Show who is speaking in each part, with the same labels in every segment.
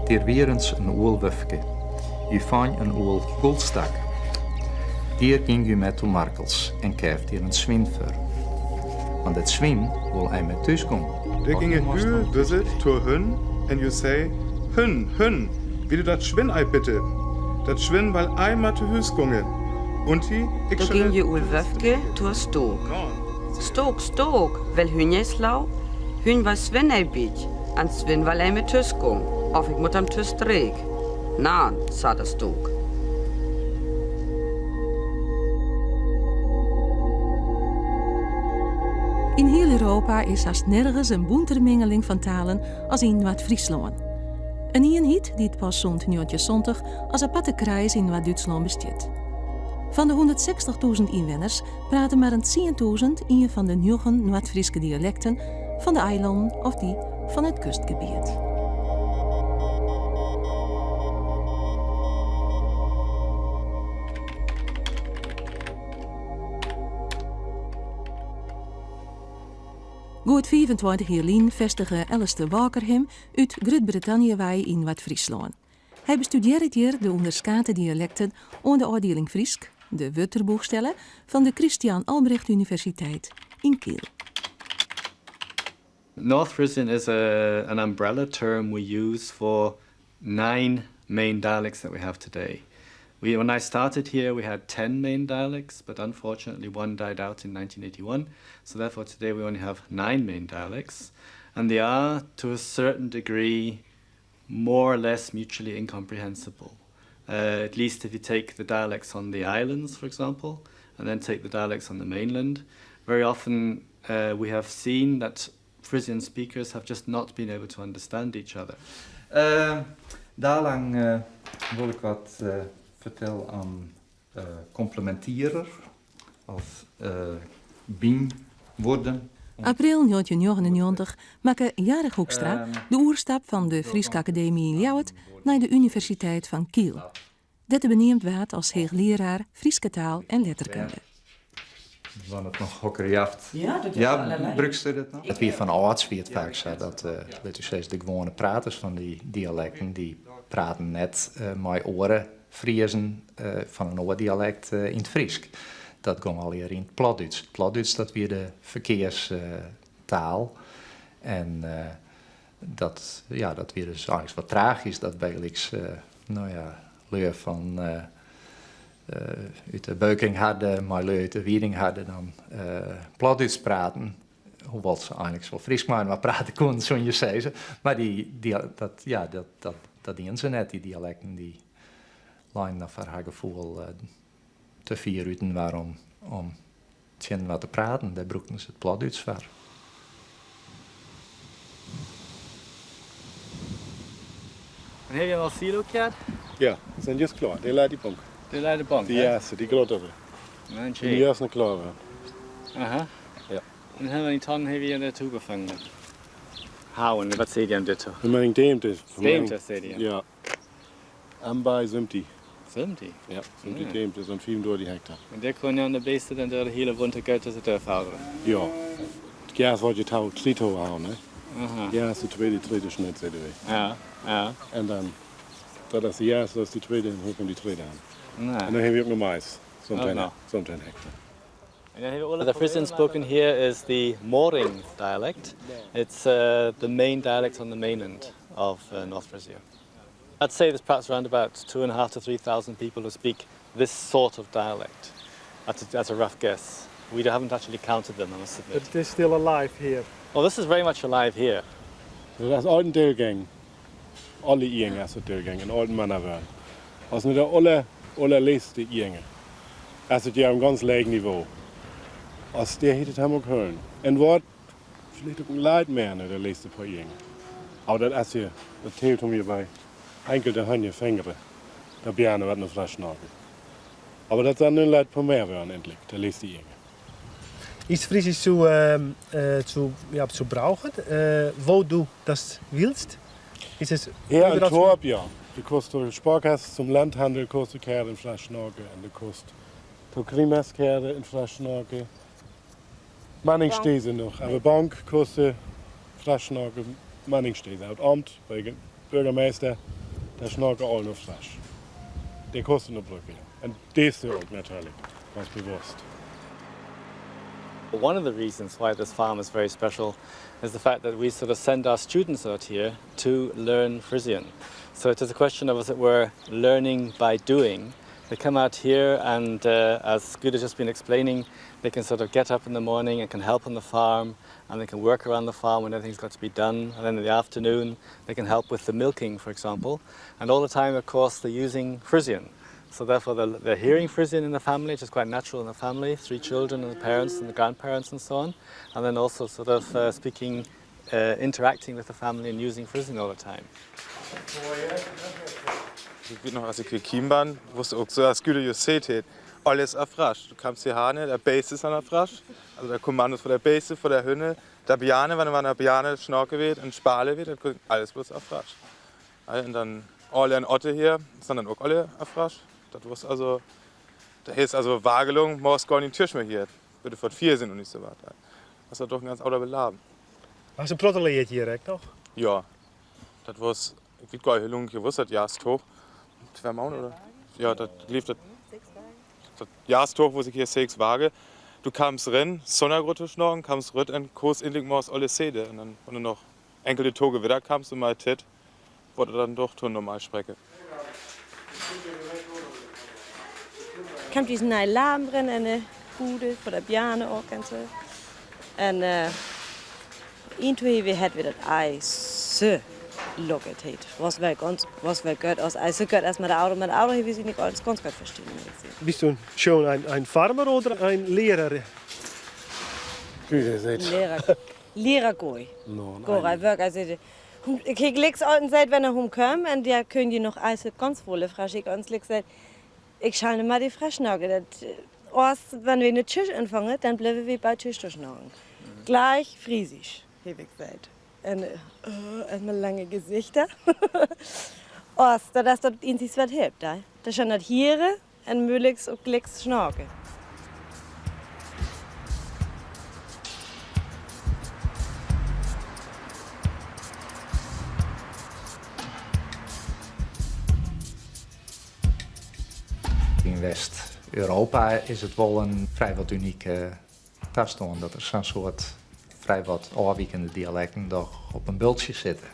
Speaker 1: Der wier ris in oal wufke. Hie fang in oal guldstak. Dier gyng hie met to Markels en keaft dier in swyn foar. Want it swyn wol ei met thús gong.
Speaker 2: Der gyng it büel büsselt to'r Hünn en ju sei, Hünn, Hünn, will du dat Schwinn ei bitte? Dat Schwinn well ei mat to Hüs gonge. Unti, ik
Speaker 3: Do gyng je oel wufke to'r stook. Stook, stook, well Hünn ei slau? Hünn well Swinn ei biet, an Swinn well ei met thüs gong, of ik mut am thüs dreek. Naan, sa de stook.
Speaker 4: Yn hiel Europa is hast nergens in bûntere mingeling fan talen as yn Noard-Fryslân. In ienheid dy't pas sûnt 1970 as aparte kreis yn Noard-Dútslân bestiet. Fan de 160.000 ynwenners prate mar in 10.000 ien fan de njoggen Noardfryske dialekten fan de eilannen of dy fan it kustgebiet. Goed 25 jier lyn festige Alistair Walker him út Grut-Brittannië wei yn Noard-Fryslân. Hy bestudearret hjir de ûnderskate dialekten oan de ôfdieling Frysk, de Wörterbuchstelle, fan de Christian Albrecht Universiteit yn Kiel.
Speaker 5: North Frisian is a, an umbrella term we use for nine main dialects that we have today. We, when I started here, we had 10 main dialects, but unfortunately one died out in 1981. So therefore today we only have nine main dialects. And they are, to a certain degree, more or less mutually incomprehensible. Uh, at least if you take the dialects on the islands, for example, and then take the dialects on the mainland. Very often uh, we have seen that Frisian speakers have just not been able to understand each other.
Speaker 1: Uh, Daarlang uh, wol ik wat uh, fertelle oan uh, komplemintierer of uh, bynwurden.
Speaker 4: April 1999 makke Jarich Hoekstra de oerstap fan de Fryske Akademy yn Ljouwert nei de Universiteit fan Kiel, dêr't er beneamd waard as heechlearaar Fryske taal en letterkunde.
Speaker 1: Wannear it noch hokker jacht.
Speaker 3: Ja, dat is
Speaker 1: Ja,
Speaker 3: allerlei.
Speaker 1: brûkst du dat noch? It wie fan âlds wie it faak sa dat, uh, lit ús sizze, de gewoane praters fan dy dialekten, dy praten net uh, mei oare Friezen uh, fan in oar dialekt uh, yn it Frysk. Dat gong allegear yn it Platdútsk. It Platdútsk dat wie de ferkearstaal. En uh, dat, ja, dat wie dus eins wat tragysk dat bygelyks, uh, no ja, lju fan uh, út de Bökingharde mei lju út de Wiedingharde dan uh, Platdútsk praten. Hoewol't se eigenlik wol Frysk mei prate koenen, soene je sizze. Mar dy, dy, dat, ja, dat, dat, dat dienen se net, dy dialekten dy leinen dan foar har gefoel uh, te fier útinoar om, om tsjin wat te praten. Dêr brûkten se it Platdútsk foar.
Speaker 5: En heb je al silo gehad?
Speaker 2: Ja, zijn just klaar. Die leidt die bank.
Speaker 5: Die leidt de bank,
Speaker 2: Die eerste, die grotere. Die eerste klaar.
Speaker 5: Aha.
Speaker 2: Ja.
Speaker 5: En hebben die ton heb je naartoe gevangen? Houden, wat zei je aan dit?
Speaker 2: We mijn deemte.
Speaker 5: Deemte, zei je?
Speaker 2: Ja. Ambei 70.
Speaker 5: 70?
Speaker 2: Ja, 70 deemte, zo'n 35 hectare.
Speaker 5: En der kon je aan de beesten dan door de hele winter tussen de varen?
Speaker 2: Ja. Het gras wordt je touw, drie touw houden, hè?
Speaker 5: Aha.
Speaker 2: Ja, is de tweede, tweede snit, zeiden we.
Speaker 5: Ja, ja.
Speaker 2: En dan, dat is de eerste, dat is die tweede, en hier komt die tweede aan.
Speaker 5: Nee.
Speaker 2: En dan hebben we ook nog mais. Zo'n
Speaker 5: Oh,
Speaker 2: 10
Speaker 5: nou.
Speaker 2: zo'n 10 hectare.
Speaker 5: The Frisian spoken here is the Mooring dialect. It's uh, the main dialect on the mainland of uh, North Frisia. I'd say there's perhaps around about 2,500 to 3,000 people who speak this sort of dialect. That's a, that's a rough guess. We haven't actually counted them, I must admit.
Speaker 6: But it is still alive here.
Speaker 5: Well, this is very much alive here.
Speaker 2: Dat is altijd een deelgang. Alle Iänge is het deelgang, en alten Männer werden. Als nu de alle, allerletzte Iänge. Is het ja een ganz laag niveau. Als der heet het hem ook hören. En wordt vielleicht ook een leid meer naar de laatste paar Iänge. Aber dat is hier, dat telt om hier bij enkel de hanje fingeren. Da Bjarne wat een flash nagel. Aber dat zijn nu leid paar meer werden endlich, de laatste Iänge.
Speaker 6: Ist Friesisch zu, ähm, äh, zu, ja, zu brauchen? Äh, wo du das willst? Ist es
Speaker 2: Ja, in
Speaker 6: überall zu-
Speaker 2: Torp, ja. Du kost zur Sparkasse zum Landhandel, kost du Kerde in Flaschnake en du kost zur Grimas Kerde in Flaschnake. Manning stehen noch, aber Bank kostet Flaschnake, Manning stehen. Uit Amt, bei Bürgermeister. Dêr snokke al noch Frysk. Dêr kost noch brûke, ja. En dizze ek natuerlik, ganz bewust.
Speaker 5: One of the reasons why this farm is very special is the fact that we sort of send our students out here to learn Frisian. So it is a question of, as it were, learning by doing. They come out here and, as Gude has just been explaining, they can sort of get up in the morning and can help on the farm and they can work around the farm when everything's got to be done. And then in the afternoon, they can help with the milking, for example. And all the time, of course, they're using Frisian. So therefore, they're hearing Frisian in the family, which is quite natural in the family, three children and the parents and the grandparents and so on. And then also sort of speaking, interacting with the family and using Frisian all the time.
Speaker 7: Ik weet noch, as ik hier kiem ban, wuss ok so, as Güde jo seed heet, olles auf Frasch. Du kamst hier hane, der Beeste san auf Frasch, also der Kommandos vor der Beeste, vor der Hünne, der Biane, wann der Biane schnorke weet en Spale weet, dat alles bloß auf Frasch. En dann Orle en Otte hier, san dann ok olle auf Frasch. Dat wuss also, da heest also Wagelung, moorst gor nien Tüsch mehr hier, bitte vor vier sind und nicht so wat. Dat war doch en ganz oller Belaben.
Speaker 6: Hast in protte leard hjir ek noch?
Speaker 7: Ja, dat wuss, ik weet gor nich, hoe lang ik wuss, dat jahrstoch. 2 Maune oder? Ja, dat lief dat, dat jahrstoch, wo sich hier sechs Waage. Du kamst rin, Sondergrotte schnorren, kamst rüt en kost endlich morgens alle Sede. Und dann, wenn du noch enkele Toge wieder kamst und mal tit, wurde dann doch tun normal spreche.
Speaker 8: Komt diesen neue Laden drin, eine Bude vor der Bjarne auch ganz so. En irgendwie hat wir das Ei so locket het. Was wel ganz, was wel gut aus. Also gut erstmal der Auto, mit Auto hier wir sie nicht ganz, ganz gut verstehen.
Speaker 6: Bist du schon ein Farmer oder ein Lehrer?
Speaker 8: Lehrer, Lehrer goi.
Speaker 2: No,
Speaker 8: Gora, wirklich. Also, ik heb niks altijd wenn er hum kommt und der können die noch also ganz volle Frische. Ich uns sagt, ich schaue mal die Frischnagel. Das, erst wenn wir eine Tisch anfangen, dann bleiben wir bei Tisch schnagen. Gleich Friesisch, habe ich gesagt. Und erstmal lange Gesichter. Erst, dass das ihnen sich was hilft. Da. Das schon das hier und möglichst auch gleich schnagen.
Speaker 1: Yn West-Europa is it wol in frijwat unike tastân dat der sa'n soad frijwat ôfwikende dialekten dochs op in bultsje sitte.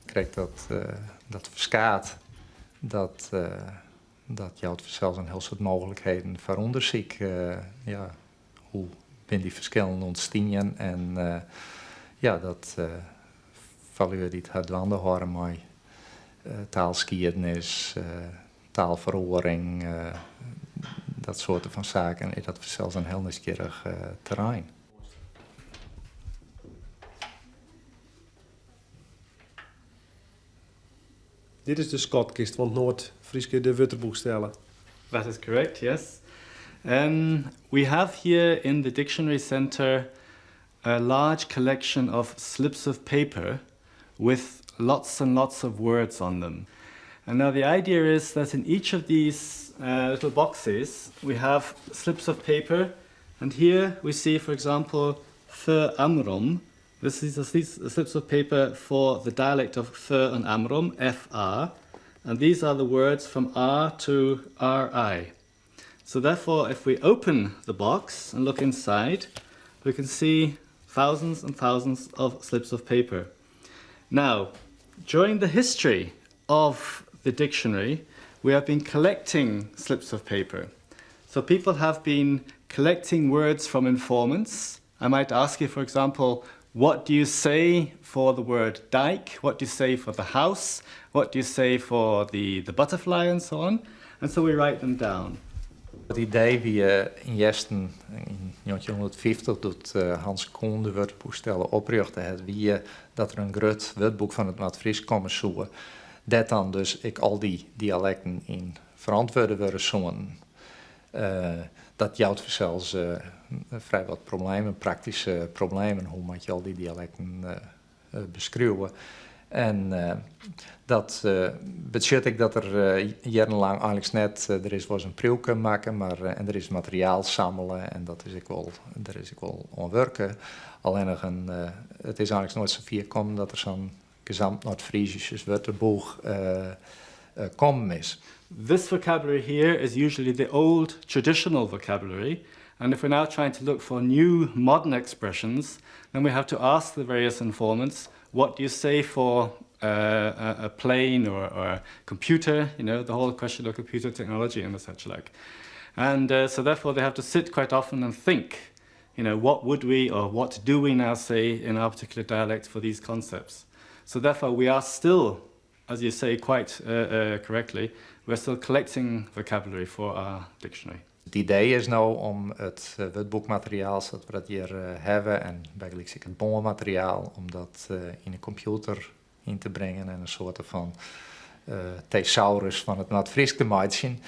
Speaker 1: Krekt dat ferskaat, dat jout sels in hiel soad mooglikheden foar ûndersyk. Ja, hoe binne dy ferskillen ûntstien en ja, dat foar lju dy't har dwaande hâlde mei taalskiednis, taalferoaring, dat soarte fan saken, is dat sels in hiel nijsgjirrich terrein.
Speaker 6: Dit is de skatkist fan it Noard-Fryske de Wörterbuchstelle.
Speaker 5: That is correct, yes. We have here in the Dictionary Center a large collection of slips of paper with lots and lots of words on them. And now the idea is that in each of these little boxes we have slips of paper, and here we see, for example, Föhr Amrum. This is the slips of paper for the dialect of Föhr and Amrum, FR, and these are the words from R to RI. So therefore, if we open the box and look inside, we can see thousands and thousands of slips of paper. Now, during the history of the dictionary, we have been collecting slips of paper. So people have been collecting words from informants. I might ask you, for example, what do you say for the word dike? What do you say for the house? What do you say for the butterfly and so on? And so we write them down.
Speaker 1: It idee wie ynearsten yn 1950 doe't Hans Kohn de Wörterbuchstelle oprjochte hat, wie dat der in grut wurdboek fan it Noard-Frysk komme soe, dêr't dan dus ek al dy dialekten yn ferantwurde wurde soenen. Dat jout fansels frijwat problemen, praktyske problemen, hoe moatte je al dy dialekten beskriuwe. En dat betsjut ek dat der jierrenlang eigentlik net, der is wolris in priuwke makke, mar en der is materiaal sammele en dat is ek wol, der is ek wol oan wurke. Allinnich it is eigentlik noait sa fier kommen dat der sa'n Gesamtnordfriesisches Wörterbuch kommen is.
Speaker 5: This vocabulary here is usually the old traditional vocabulary, and if we're now trying to look for new modern expressions, then we have to ask the various informants, what do you say for uh, a, a plane or, or a computer, you know, the whole question of computer technology and such like. And uh, so therefore they have to sit quite often and think, you know, what would we or what do we now say in our particular dialect for these concepts? So therefore we are still, as you say quite uh, uh, correctly, we're still collecting vocabulary for our dictionary.
Speaker 1: It idee is no om it wurdboekmateriaal sa't we dat hjir hawwe en bygelyks ek it bânmateriaal om dat yn 'e kompjûter yn te bringen en in soarte fan tesaurus fan it Noardfrysk te meitsjen,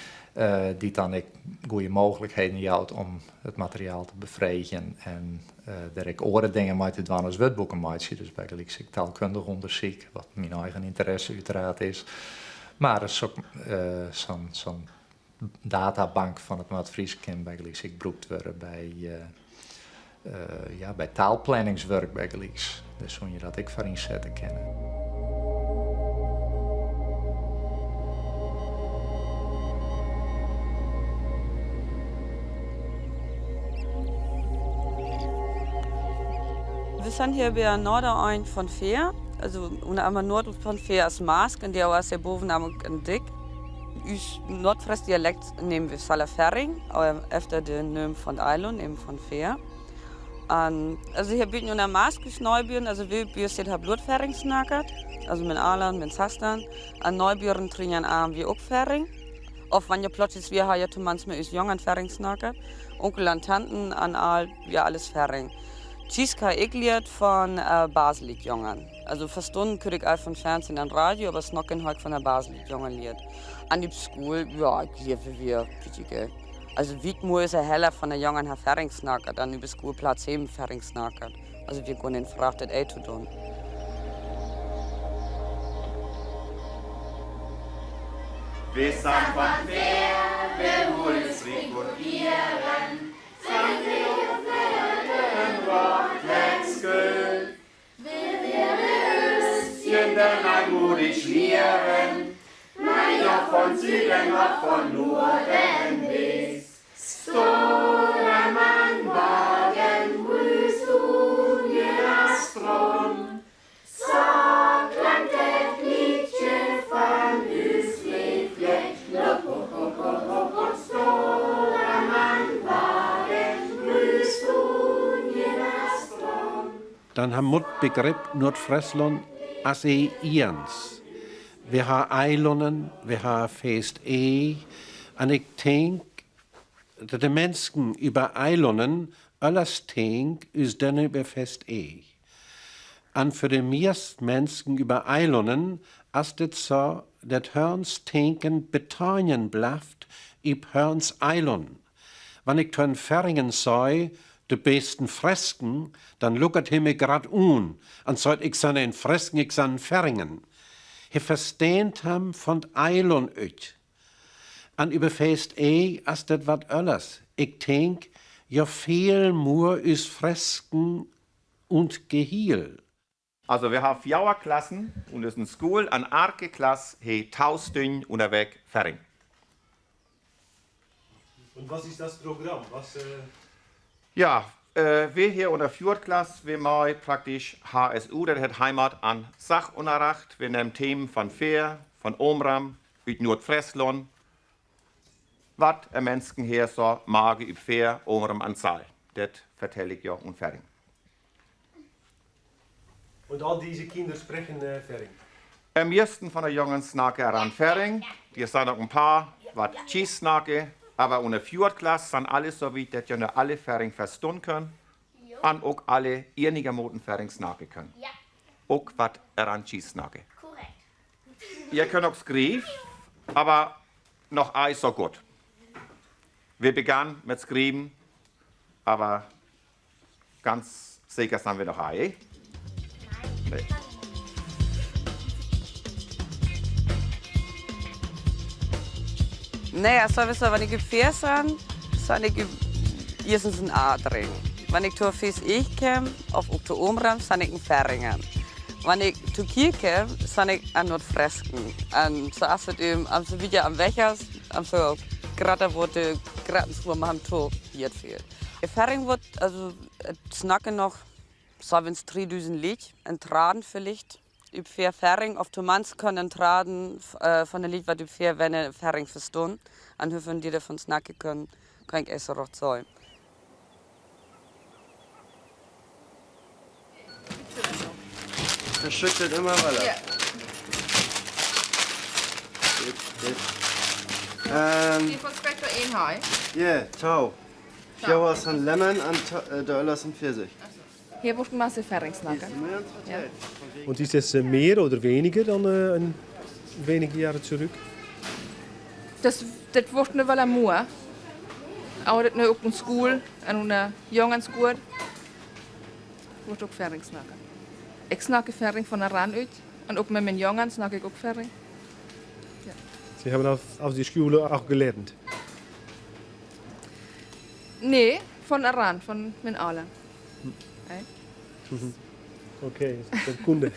Speaker 1: dy't dan ek goede mooglikheden jout om it materiaal te befreegjen en der ek oare dingen mei te dwaan as wurdboeken meitsje. Dus bygelyks ek taalkundich ûndersyk, wat myn eigen ynteresse úteraard is. Mar sa'n databank fan it Noardfrysk kin bygelyks ek brûkt wurde by, ja, by taalplanningswurk bygelyks. Dêr soene je dat ek foar ynsette kinne.
Speaker 3: We zijn hier bij Noorderein van Veer. Also onder andere Noord van Veer is Maask en der was hier boven namelijk een dik. Us Noordfries dialect nemen we Salaferring, efter de naam van Eilon, nemen van Veer. En, also hier bieten unter Maask us Neuburen, also we buur zit haar bloedferring snackert, also mijn Alan, mijn Sastan. An Neuburen trinken aan wie ook Ferring. Of wanneer plötzlich wir ha ja manchmal us jongen Ferring snackert. Onkel en Tanten an al, ja alles Ferring. Tjiska ik leert van äh, Baselied jongen. Also verstunden kun ik al van Fernsehen en Radio, aber snocken halt von der Baselied jongen leert. An die School, ja, ik leer wie wir, wie Also wie ist er heller von der jongen Herr Ferring snackert, dann über Schoolplatz heben Ferring snackert. Also wir können fragt das eh zu tun.
Speaker 9: We zijn van ver, we holen circulieren, zijn we op Schlieren, maar von Süden of von Norden wees. Stora Mannwagen, Astron, zo klankt het liedje van uw leefje. Stora Mannwagen,
Speaker 10: Dan har mot begrip Nordfriesland as e iens. We har eilannen, we har fest E, en ik denk dat de mensen über eilannen alles denk is denne über fest E. En für de meest mensen über eilannen as dit so, dat hörns denken betanien blaft ib hörns Eilon. Wann ik tön Ferringen sei, de besten Fresken, dann luckert he mir grad un, an seit ik san en Fresken, ik san Ferringen. He versteht ham von Eilon üt. An überfest e, as det wat öllers. Ik denk, ja viel mur is Fresken und Gehiel.
Speaker 9: Also wir haben vier Klassen und es ist eine School an arke Klasse he tausend unterwegs Ferring.
Speaker 6: Und was ist das Programm? Was, äh
Speaker 9: Ja, äh, wir hier unter Fjordklasse, wir machen praktisch HSU, das hat Heimat an Sachunterricht. Wir nehmen Themen von Fehr, von Omram, ut Nordfreslon. Was ein Menschen hier so mag üb Fehr, Omram an Zahl. Das vertelle ich ja und fertig.
Speaker 6: Und all diese Kinder sprechen äh, Ferring?
Speaker 9: Am ersten von der jungen snake an Ferring. Die sind auch ein paar, was Cheese snake. Aber ohne Fjordklasse sind alle so weit, dass ja alle Ferring verstehen können. Und auch alle einigermaßen Ferring snake können.
Speaker 11: Ja.
Speaker 9: Auch was an Cheese snake.
Speaker 11: Korrekt.
Speaker 9: Ihr könnt auch skriven, aber noch eins so gut. Wir begannen mit Skriven, aber ganz sicher sind wir noch ei. Nee.
Speaker 3: Naja, sowieso, wenn ich Gefähr sind, sind ich erstens ein Adring. Wenn ich zur Fies ich komme, auf Okto Omram, sind ich ein Ferringen. Wann ik to hier kam, san ik an Noordfresken. En so as it um, am so wieder am Weg is, am so gratter wordt de grattensvoer met hem toe hier fehlt. Erfahrung wordt, also, het snakken noch, so wenn's 3000 liegt, en Traden vielleicht. Üb vier Ferring, auf Tomans können Traden von der Lied, wat üb vier wenn Ferring verstehen. An Hüffen, die davon snacken können, kann ich erst noch sein.
Speaker 11: Das schüttelt immer weiter.
Speaker 12: Ja.
Speaker 11: Dit, dit.
Speaker 12: Die von Spectre Einheit.
Speaker 11: Ja, Tau. Fjouwer is een lemon en de Öller is een Pfirsich.
Speaker 12: Hier wordt masse Ferringsnacken. Ja.
Speaker 6: Und ist das mehr oder weniger dan een wenige Jahre zurück?
Speaker 12: Das wordt nu wel een moe. Aber dat nu ook een school en een jongenschool. Wordt ook Ferringsnacken. Ik snak Ferring van de rand uit. En ook met mijn jongen snak ik ook Ferring. Ja.
Speaker 6: Sie haben auf die Schule auch gelernt?
Speaker 12: Nee, von Iran, von mijn Allen. Hey.
Speaker 6: Okay, das ist Kunde.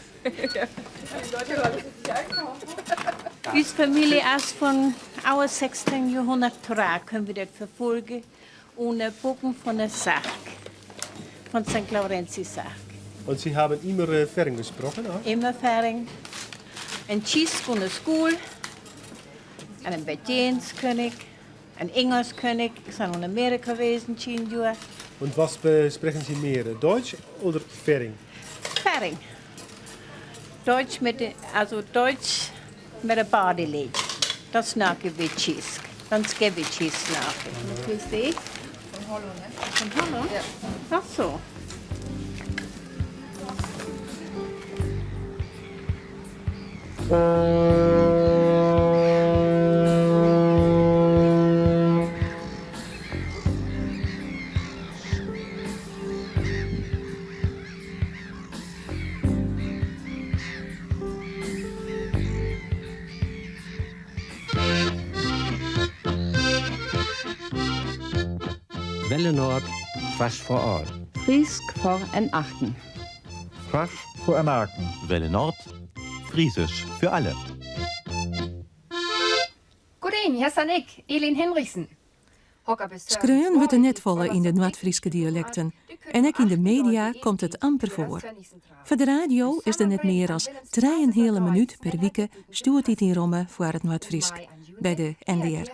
Speaker 13: Unsere Familie ist von oude 16. Jahrhundert terug, können wir das verfolgen. Ohne Bogen von der Sarg, von St. Laurentii Sarg.
Speaker 6: Und Sie haben immer Fering gesprochen? Auch?
Speaker 13: Immer Fering. En Tschüss von der Schule, en een König, een Engels König. Ik zijn in Amerika gewesen, 10 jaar.
Speaker 6: Und was sprechen Sie mehr, Deutsch oder Fering?
Speaker 13: Fering. Deutsch mit, also Deutsch mit der Badelied. Das snake vi tysk. Dan ska vi tysk snake.
Speaker 12: Ist die? Von Holland, ne?
Speaker 13: Von Holland?
Speaker 12: Ja.
Speaker 13: Ach so.
Speaker 10: Welle Nord, Frasch for all.
Speaker 14: Friesk vor en Achten.
Speaker 15: Frasch vor Anaken.
Speaker 16: Welle Nord, Friesisch für alle.
Speaker 17: Goddag, her san ik, Elin Henriksen.
Speaker 4: Skreun wurdt der net folle yn de Noardfryske dialekten en ek yn de media komt it amper foar. Foar de radio is der net mear as trijenheale minút per wike stjoertiid ynromme foar it Noardfrysk by de NDR.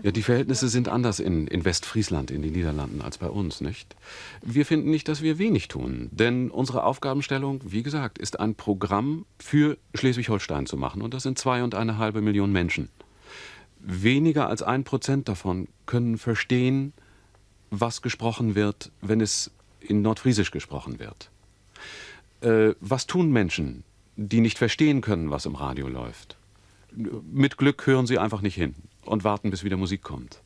Speaker 18: Ja, die Verhältnisse sind anders in Westfriesland, in den Niederlanden, als bei uns, nicht? Wir finden nicht, dass wir wenig tun, denn unsere Aufgabenstellung, wie gesagt, ist ein Programm für Schleswig-Holstein zu machen und das sind 2,5 Millionen Menschen. Weniger als 1% davon können verstehen, was gesprochen wird, wenn es in Nordfriesisch gesprochen wird. Was tun Menschen, die nicht verstehen können, was im Radio läuft? Mit Glück hören sie einfach nicht hin und warten, bis wieder Musik kommt.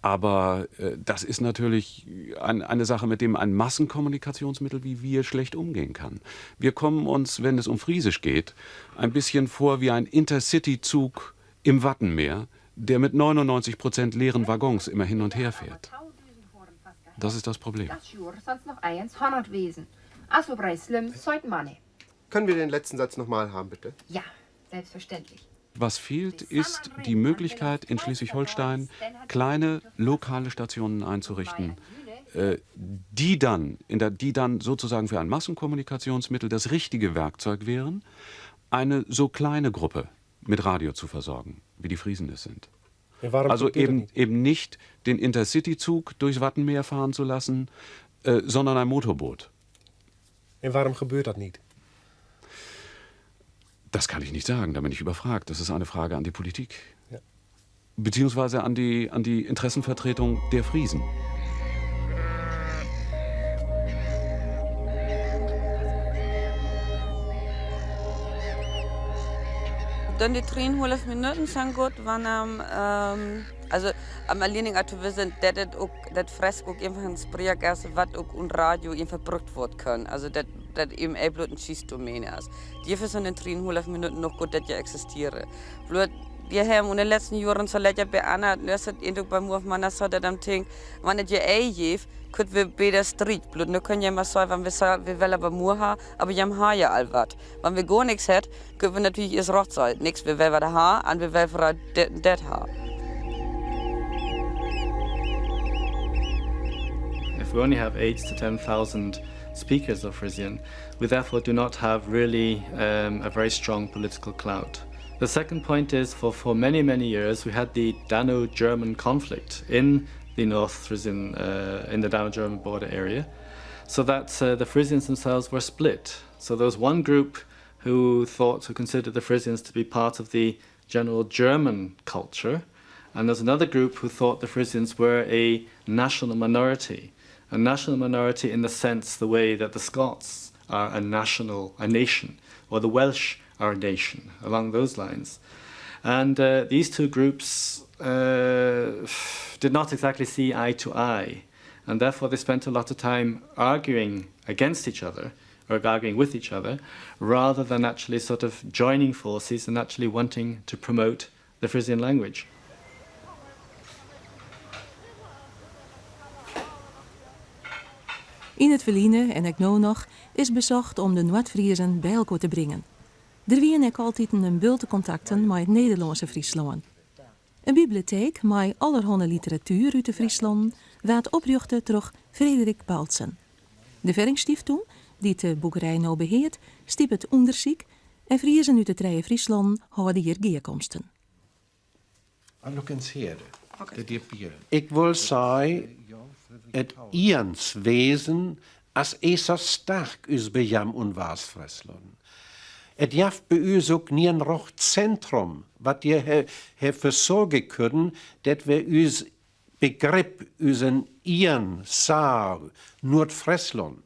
Speaker 18: Aber das ist natürlich eine Sache, mit dem ein Massenkommunikationsmittel wie wir schlecht umgehen kann. Wir kommen uns, wenn es um Friesisch geht, ein bisschen vor wie ein Intercity-Zug im Wattenmeer, der mit 99% leeren Waggons immer hin und her fährt. Das ist das Problem.
Speaker 19: Können wir den letzten Satz nochmal haben, bitte?
Speaker 17: Ja, selbstverständlich.
Speaker 18: Was fehlt, ist die Möglichkeit, in Schleswig-Holstein kleine lokale Stationen einzurichten, die dann sozusagen für ein Massenkommunikationsmittel das richtige Werkzeug wären, eine so kleine Gruppe mit Radio zu versorgen, wie die Friesen es sind.
Speaker 6: Ja, warum
Speaker 18: Also
Speaker 6: tut ihr das nicht?
Speaker 18: eben nicht den Intercity-Zug durchs Wattenmeer fahren zu lassen, sondern ein Motorboot.
Speaker 6: En warum gebeurt dat niet?
Speaker 18: Das kann ich nicht sagen, da bin ich überfragt. Das ist eine Frage an die Politik.
Speaker 6: Ja.
Speaker 18: Beziehungsweise an die Interessenvertretung der Friesen.
Speaker 3: Dann die 3,5 Minuten sind gut, wenn am also am Learning to wissen, dass das auch, das Fresk auch einfach ein Projekt ist, was auch und Radio einfach gebraucht werden kann. Also dass das eben ein bloß ein Schießdomäne ist. Die für so eine 3,5 Minuten noch gut, dass ja existiere. Bloß Je hebben in de laatste jaren zo let bij Anna, nu is het ook bij moer man zo dat dan denk, wanneer je ei geeft, kunt we beter strijd. Bloed, nu kun je maar zeggen, we, we willen bij moer ha, aber je ha ja al wat. Wanneer we gar niks het, kunnen we natuurlijk eerst rot zijn. Niks, we willen wat ha en we willen vooral dit en dat ha.
Speaker 5: If we only have 8 to 10,000 speakers of Frisian, we therefore do not have really a very strong political clout. The second point is for many, many years we had the Dano-German conflict in the North Frisian, in the Dano-German border area, so that the Frisians themselves were split. So there was one group who thought, who considered the Frisians to be part of the general German culture, and there's another group who thought the Frisians were a national minority. A national minority in the sense the way that the Scots are a national, a nation, or the Welsh are a nation, along those lines. And these two groups did not exactly see eye to eye, and therefore they spent a lot of time arguing against each other, or arguing with each other, rather than actually sort of joining forces and actually wanting to promote the Frisian language.
Speaker 4: Yn it ferline en ek no noch is besocht om de Noardfriezen by elkoar te bringen. Der wiene ek altiten in bulte kontakten mei it Nederlânske Fryslân. In biblioteek mei allerhanne literatuer út de Fryslannen waard oprjochte troch Frederik Baltsen. De Ferring-Stiftung, dy't de boekerij no beheart, stipet ûndersyk en Friezen út de trije Fryslannen hâlde hjir gearkomsten.
Speaker 10: Ik wol sei, it iens wezen as é sa stark us by jam un Waasfryslân. It jaft by ús ok nien rocht sintrum, wat hjir he fersoargje kunnen, dat wy ús begrip, usen ien Saal, Noardfryslân.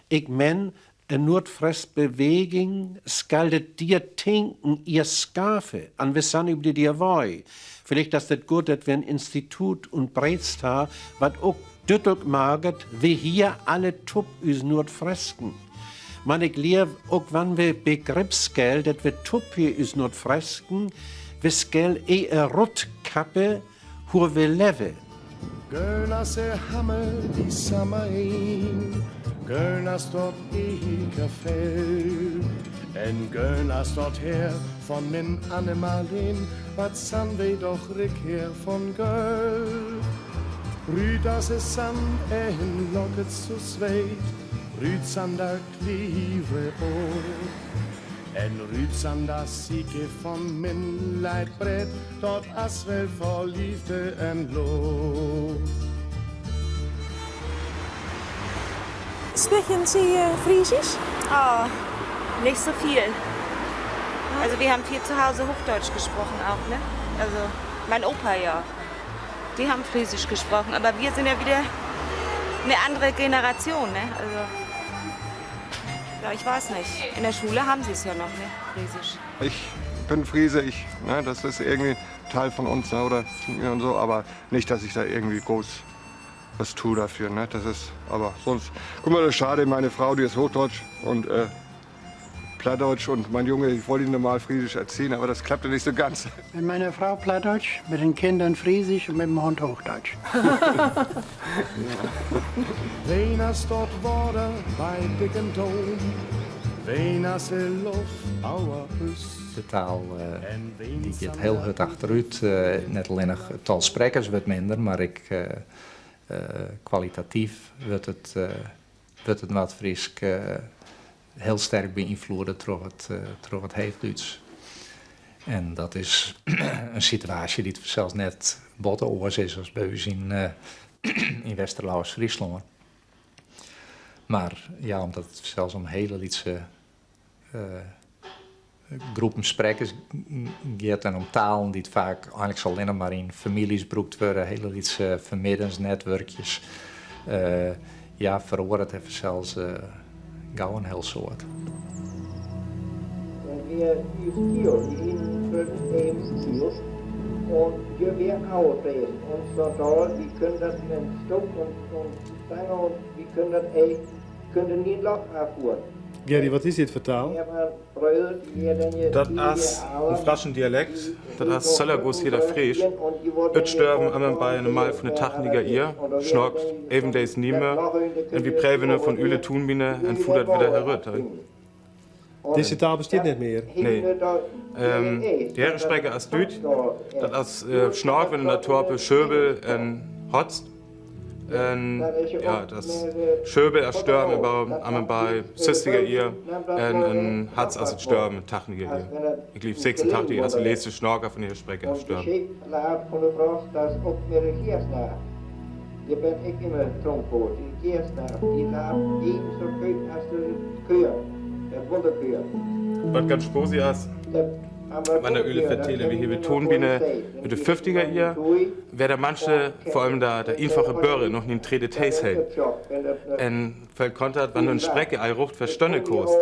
Speaker 10: Ik men, in Noardfrysk beweging skal dit dier tinken earst skafe, an wy san op de dier Wei. Villicht as dit good dat wy in Instituut un Breedst ha, wat ok dúdlik maket, wy hier alle tup ús Noardfrysken. Man ik leav ok wann wy begrip skel dat wy tup hier ús Noardfrysken, wy skel é e rotkappe hoe wy levve.
Speaker 20: Geun as de hammel die sammer een, geun as dot ekefell. En geun as dot Heer von min Anne Marleen, wat san wy doch rik heer von Geul. Rüd as de sand en locket so sweet, rüd san da Klivre Oor. En rüd san da Sieke von min Leidbret, dot as wel vol Liefde en Loof.
Speaker 4: Sprechen Sie Friesisch?
Speaker 21: Oh, nicht so viel. Also wir haben viel zu Hause Hochdeutsch gesprochen auch, ne? Also mein Opa ja. Die haben Friesisch gesprochen, aber wir sind ja wieder eine andere Generation, ne? Also ja, ich weiß nicht. In der Schule haben sie es ja noch, ne? Friesisch.
Speaker 22: Ich bin Friese, ich, ne, das ist irgendwie Teil von uns ne, oder und so, aber nicht, dass ich da irgendwie groß was tue dafür. Ne? Das ist, aber sonst, guck mal, das ist schade, meine Frau, die ist Hochdeutsch und Plattdeutsch und mein Junge, ich wollte ihn normal Friesisch erziehen, aber das klappte nicht so ganz.
Speaker 23: Mit meiner Frau Plattdeutsch, mit den Kindern Friesisch und mit dem Hund Hochdeutsch.
Speaker 20: Ween as dot Water by dik en doon, ween as de loft auer ús.
Speaker 1: De taal dy giet hiel hurd achterút. Net allinnich it tal sprekkers wurdt minder, mar ek kwalitatyf wurdt it, wurdt it Noardfrysk hiel sterk beynfloede troch it Heechdútsk. En dat is in situaasje dy't fansels net botte oars is as by ús yn, yn Westerlauwersk Fryslân. Mar ja, omdat it fansels om hiele lytse groepen sprekkers giet en om talen dy't faak einliks allinnich mar yn famyljes brûkt wurde, hiele lytse fermiddensnetwurkjes, ja, feroaret it fansels gau in hiel soad.
Speaker 24: En wir ús Kiel, die 1, 5, 1 Kiel. Und wir wir auch lesen. Und so da, wir können das mit dem Stock und Stange und wir können das ey, können nie ein Loch abfuhren.
Speaker 6: Gerry, wat is dit foar taal?
Speaker 2: Dat ass en fraschen Dialekt, dat ass Sëllergooss-Hieder Freesch. Et störwen ëmmer bei en Mall vun de Tachniger Ier, schnorkt even dees Nime, en wi Präwene von Üle Tunmine en fudert widder herüt.
Speaker 6: Dizze taal bestiet net mear.
Speaker 2: Nee. De Herrespreker ass Dütsch, dat ass schnorkt, wenn en der Torpe Schöbel en hotzt. En ja, dat ass Schöbel ass störwen am bei sechziger Jier en en Hatz ass et störwen tachniger Jier. Ik glief 86 ass de letzte Schnorker vun de Herrespreker ass störwen. Wat ganz sposi ass, wann der Öle vertele wie hebe Tonbine mit de fünftiger Jier, wär der manche, vor allem der, der einfache Böre, noch nin trede Tees hei. En Well kontert, wann du en Sprecke ei rucht verstönne kost,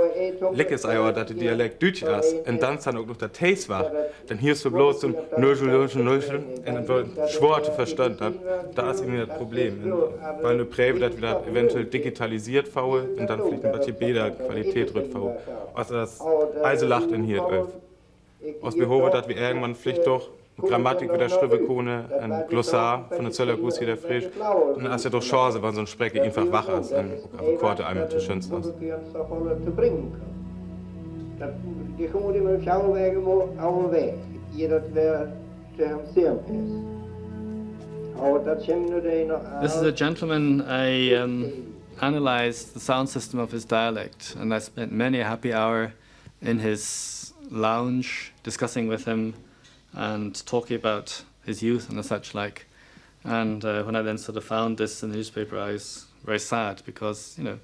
Speaker 2: lickes ei ohr, dat de Dialekt dütsch ass, en dann san ook noch dat Tees wach, dann hiers du bloß so'n Nöschel, Nöschel, Nöschel, en et wor schwor te verstönn. Dat, da ass irgendwie dat Problem. En well nu préiwe, dat wir dat eventuell digitalisiert faue, en dann vlicht en batje beder Qualität rütt faue. Also dat eise lacht en hiert öf. Os wir howe, dat wir irgendwann vlicht doch Grammatik wieder schrüwe kone, en Glossar von de Zöllerguss wieder frisch. Und dann ass ja doch Chance, wann so'n Sprecke einfach wach ass en ook awer Quarte einmal te schönst ass.
Speaker 5: This is a gentleman I um, analyzed the sound system of his dialect, and I spent many a happy hour in his lounge discussing with him and talking about his youth and such like. And uh, when I then sort of found this in the newspaper, I was very sad because, you know,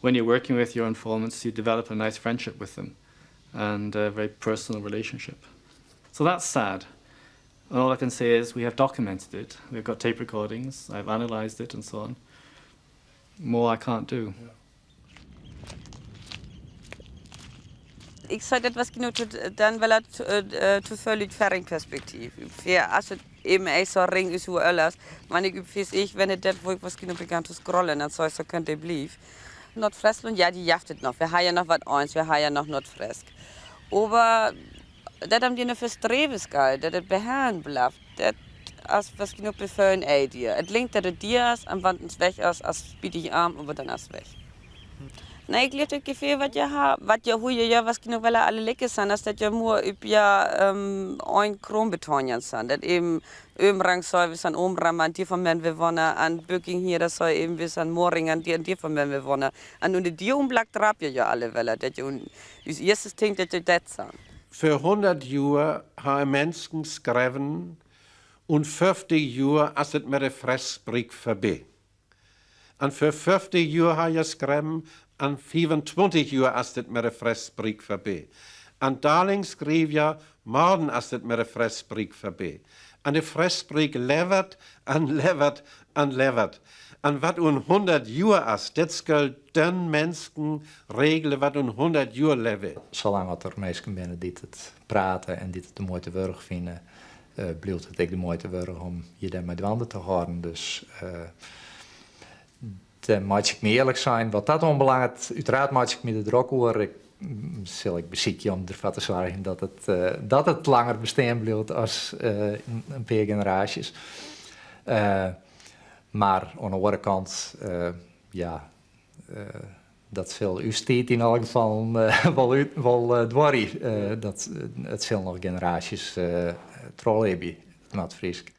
Speaker 5: when you're working with your informants, you develop a nice friendship with them and a very personal relationship. So that's sad. And all I can say is we have documented it. We've got tape recordings, I've analyzed it and so on. More I can't do.
Speaker 6: Yeah.
Speaker 3: Ik sei dat was genoeg dan wel te veel uit Ferring-perspektief. Als het eben echt zo ring is hoe alles. Maar ik vies ik, wenn het dat wo ik was genoeg begann te scrollen, dan zou zo könnte blief. Nordfriesland, ja, die jaftet noch. Wir haben ja noch wat eins, wir haben ja noch Nordfresk. Aber dat am die für Streves geil, dat het beherren blafft, dat as was genug beföhlen ey dir. Et linkt dat et dir as, am wann es weg as, as biet ich arm, aber dann as weg. Na, ik leef het Gefühl, wat je ha, wat je hoe je ja was genug, weil alle lecke sind, dass dat ja nur üb ja ähm, ein Kronbetonien sind. Dat eben Ömrang soll wir sind Omram an dir von men wir wohnen, an Böcking hier, das soll eben wir sind Moring an dir an dir von men wir wohnen. An unter dir umblackt drab ja alle Welle, dat je un üs erstes tinkt, dat je dat sind.
Speaker 10: För 100 Joer ha Mensen skreven un 50 Joer ass et met de Fressbriek verbi. An för 50 Joer ha je skreven an 25 Joer ass et met de Fressbriek verbi. An Darling skreef ja, morgen ass et met de Fressbriek verbi. An de Fressbriek levert an levert an levert. An wat un 100 Joer ass, dat skull den Mensen regele wat un 100 Joer leve.
Speaker 1: Salang as der minsken binne dy't it prate en dy't it de muoite wurdich fine, uh, bliuwt it ek de muoite wurdich om je dêrmei dwaande te hâlden. Dus uh, dêr meitsje ik my earlik sein, wat dat oanbelanget, úteraard meitsje ik my der drok oer. Ik sil ek besykje om derfoar te soargjen dat it, uh, dat it langer bestean bliuwt as uh, in pear generaasjes. Uh, mar oan de oare kant, uh, ja, uh, dat sil ús tiid yn alle gefallen wol út wol duorje. Dat it sil noch generaasjes trochlibje, it Noardfrysk.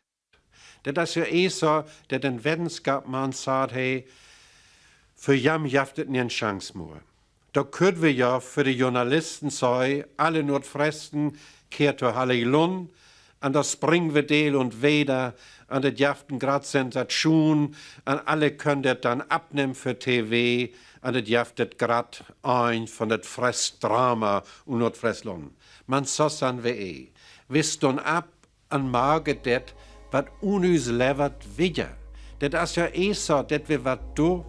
Speaker 10: Dat ass jo ee so, dat en Weddenskapman saad hee, För jam jaft et nien Chance moor. Da kütt wi jo för de Journalisten soi, alle Noordfresten kehrt to Hallig Lunn, an da spring wi del und weder, an det jaft en grad Sensatioon, an alle könnt det dann abnehmen för TV, an det jaft et grad ein von det Fressdrama un Noordfreslunn. Man so san wi ee. Wi ston ab an mage det, wat un üs levert, widder. Det ass jo ee so, det wi wat do,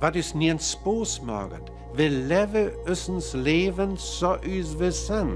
Speaker 10: wat üs nien Spoos maget. Wi leve üssens Leven so üs wi san.